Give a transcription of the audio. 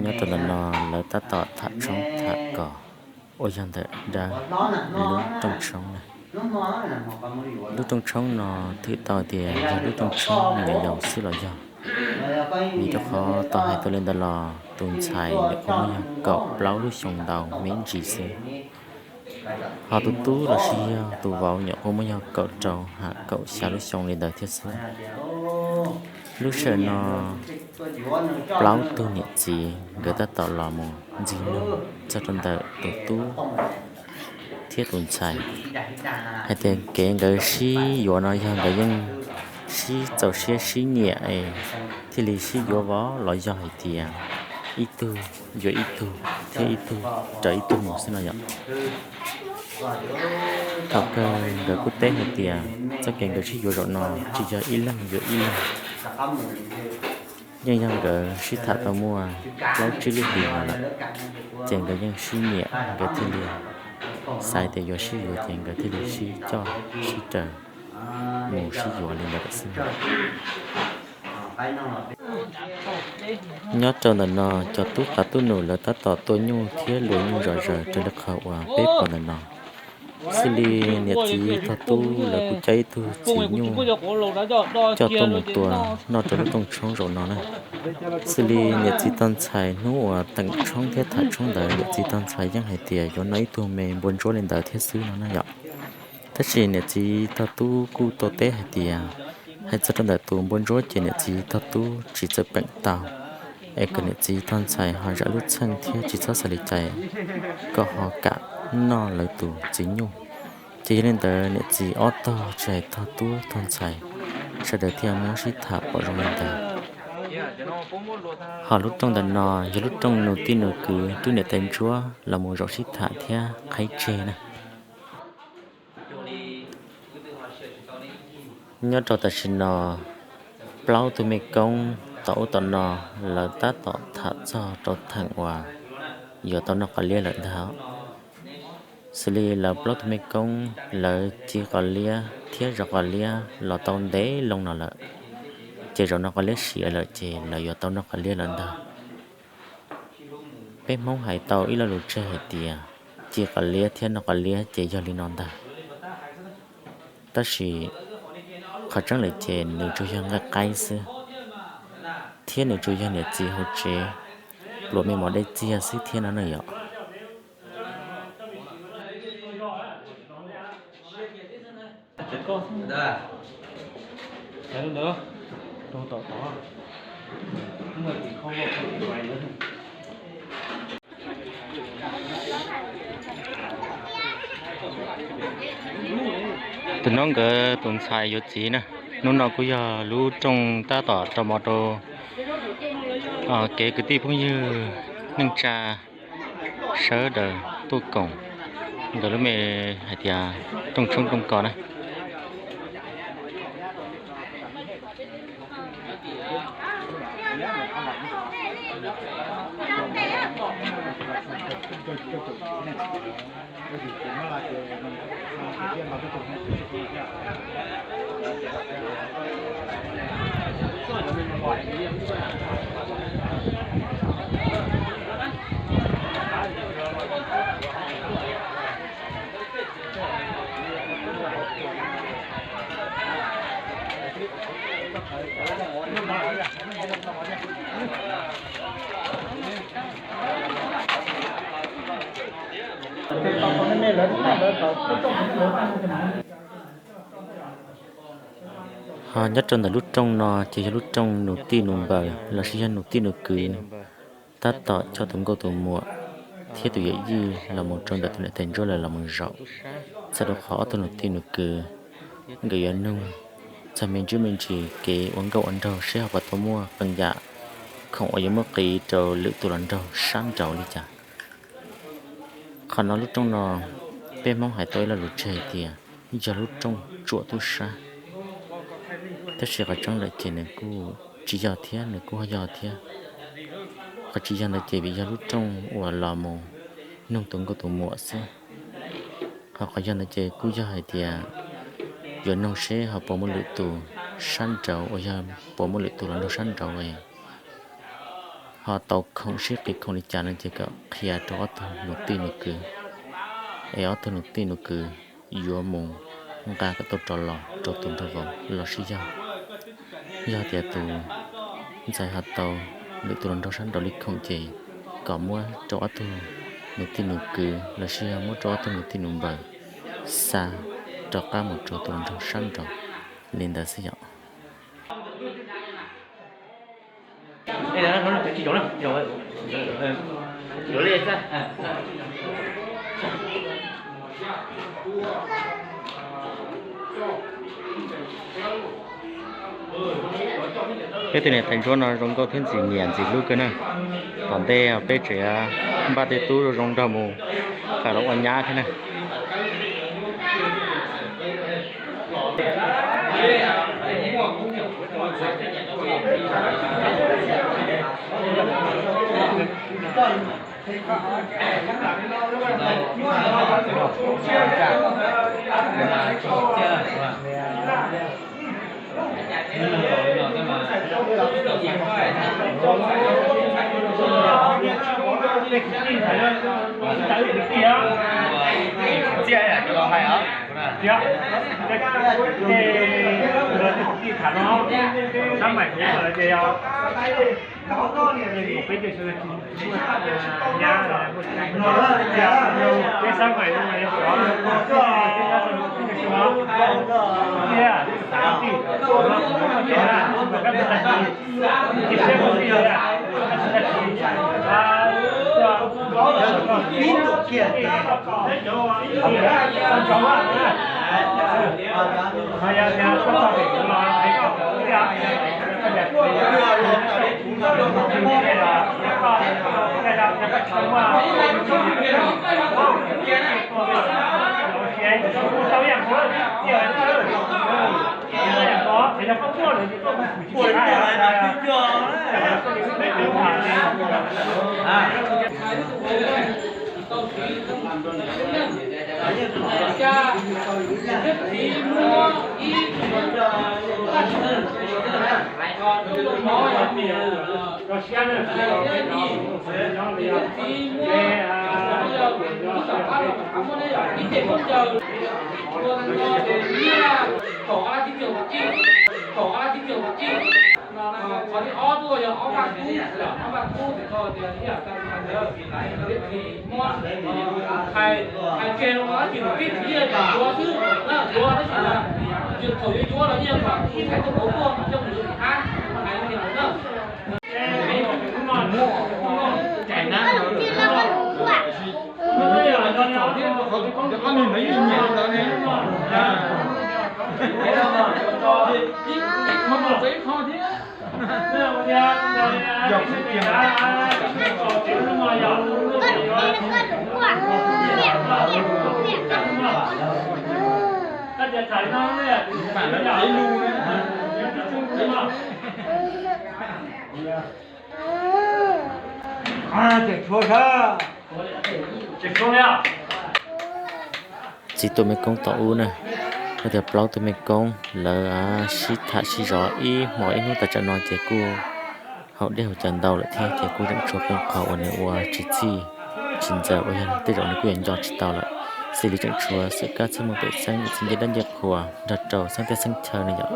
Nyob rau ntawm no lawv tab tom tham tshoob tham kos uas yog ntawm dab lub rooj tshoob na. Lub rooj tshoob no thiaj tau tias yog lub rooj tshoob me nyuam yaus xwb los yog, vim rau qhov tau hais tau li ntawd los tus ntxhais nyuam qhuav muaj yog kaum plaub lub xyoo ntau me ntsis xwb. Ho tus tub los sis yog tus vauv nyuam qhuav muaj yog kaum rau ham kaum xya lub xyoo li ntawd thiab xwb. Lub sij hawm no plaub tug niam txiv nkawd tab tom los mus ntxiv nug txog rau ntawm tus tub thiab tus ntxhais hais tias kev nkawd sib yuav no yog nkawd yeej sib txaus siab sib nyiam es thiaj li sib yuav vov los yog hais tias ib tug yuav ib tug thiab ib tug raws ib tug mus xwb no yom. Thaum kawg nkawd kuj teb hais tias txoj kev nkawd sib yuav zaum no tsis yog ib leeg yuav ib leeg, yeej yog nkawd sib tham tau muaj plaub tsib lub hlis no lawm, ces nkawd yeej sib nyiam nkawd thiaj li xav tias yuav sib yuav ces nkawd thiaj li sib coj sib raws mus sib yuav li ntawd xwb. Nyob rau ntawm no cov tub qav tub num lawv tab tom tua nyuj thiab luas nyuj zom zaws raws li qhov uas peb pom ntawm no. Xws li niam txiv tog tub lawv kuj coj ib tug txiv nyuj coj tuaj mus tua noj rau lub rooj tshoob zaum no na. Xws li niam txiv tog ntxhais hnub uas teem tshoob thiab tham tshoob ntawd niam txiv tog ntxhais yeej hais tias yuav noj ib tug me npua ntsuab li ntawd thiab xwb no na yom. Tab sis niam txiv tog tub kuj tau teb hais tias hais txog rau ntawm tus npua ntsuab ces niam txiv tog tub tsis txawj peem tau, es kom niam txiv tog ntxhais ho zam lub txheej thiab tsis txhob xav li cas kom ho kam noj lawv tus txiv nyuj. Ces yog li ntawd niam txiv ob tog tsis hais tog tub tog ntxhais sawv daws thiaj muab sib tham pom zoo li ntawd. Ho lub rooj ntawm no yog lub rooj nus tij nus kwv rub niam tais ntsuab los mus zaum sib tham thiab qhaib tseg na. Nyob rau tam sim no plaub tug mej koob tom ub tom no lawv tab tom tham txog rau theem uas yuav tau noj qos liab lawm ntag. Xws li lawv plaub tug mej koob lawv ci qos liab thiab zov qos liab los tau ntev loo no lawm, ces zaum no qos liab siav lawm ces lawv yuav tau noj qos liab lawm ntag. Peb Hmoob hais tau ib lo lus tseg hais tias ci qos liab thiab noj qos liab ces yog li no ntag. Tab sis qhov tseeb lawm ces nws tsuas yog nqaij qaib xwb, thiab nws tsuas yog niam txiv hauv tsev pluas me mos dej txiag xwb thiab no na yom. Tus no nkawd tus ntxhais yuav txiv na. Hnub no kuj yog lub rooj tab tom rau mov rau kev kwv tij phooj ywg neej tsa sawv daws tuaj koom nkawd lub me hais tias rooj tshoob rooj kos na. Ho nyob rau ntawm lub rooj no ces yog lub rooj nus tij nus npawg lossis yog nus tij nus kwv tab tom coj tus nkauj tus muam thiab tus yawm yij los mus rau ntawm tus niam tais ntsuab lawv los mus zaum, txog rau qhov ob tug nus tij nus kwv nkawd yuav nug txog me ntsis me ntsis kev ua nkauj ua nraug seb ho puas tau muaj qee yam khoom uas yuav muab qiv rau lwm tus hluas nraug sab nraud li cas. Qhov no lub rooj no peb Hmoob hais tau ib lo lus tseg hais tias yog lub rooj tsuam tub sab. Tab sis qhov tseeb lawm ces nws kuj tsis yog thiab nws kuj yog thiab. Qhov tsis yog ntawd ces vim yog lub rooj uas los mus nug tus nkauj tus muam xwb. Ho qhov yog ntawd ces kuj yog hais tias yuav nug seb ho puas muaj lwm tus sab nraud uas yog puas muaj lwm tus los nrog sab nraud, ho tau khoom sib qis khoom li cas no ces kom qhia rau ob tug nus tij nus kwv, es ob tug nus tij nus kwv yuav mus nqa kom tau rov los rau tus nraug vauv los sis yog, yog tias tus ntxhais ho tau lwm tus los nrog sab nraud li khoom ces kom muab rau ob tug nus tij nus kwv los sis yog muab rau ob tug nus tij nus npawg xa rov qab mus rau tus los nrog sab nraud li ntawd xwb yom. Peb tej niam tais ntsuab no zoo nkauj thiab ntxim nyiam ntxim hlub kawg na. Tom ntej peb tseem npaj tej tub zoo nraug mus qas los ua nyab thiab na. Txiv tus me koob tom ub na, yog tias plaub tus me koob lawv sib tham sib zov ib hmos ib hnub tas tsam no ces kuj haus dej haus cawv ntau lawm thiab ces kuj tseem tshuav qee qho uas nws ua tsis txhij tsis ntxaws uas yog tej zaum nws kuj yuav nco tsis tau lawm. Xws li tseem tshuav xwm kab txhiaj muaj pem xeeb, txheeb ncej dab ncej qhuas nrog rau xeeb teb xeeb chaw ne yom.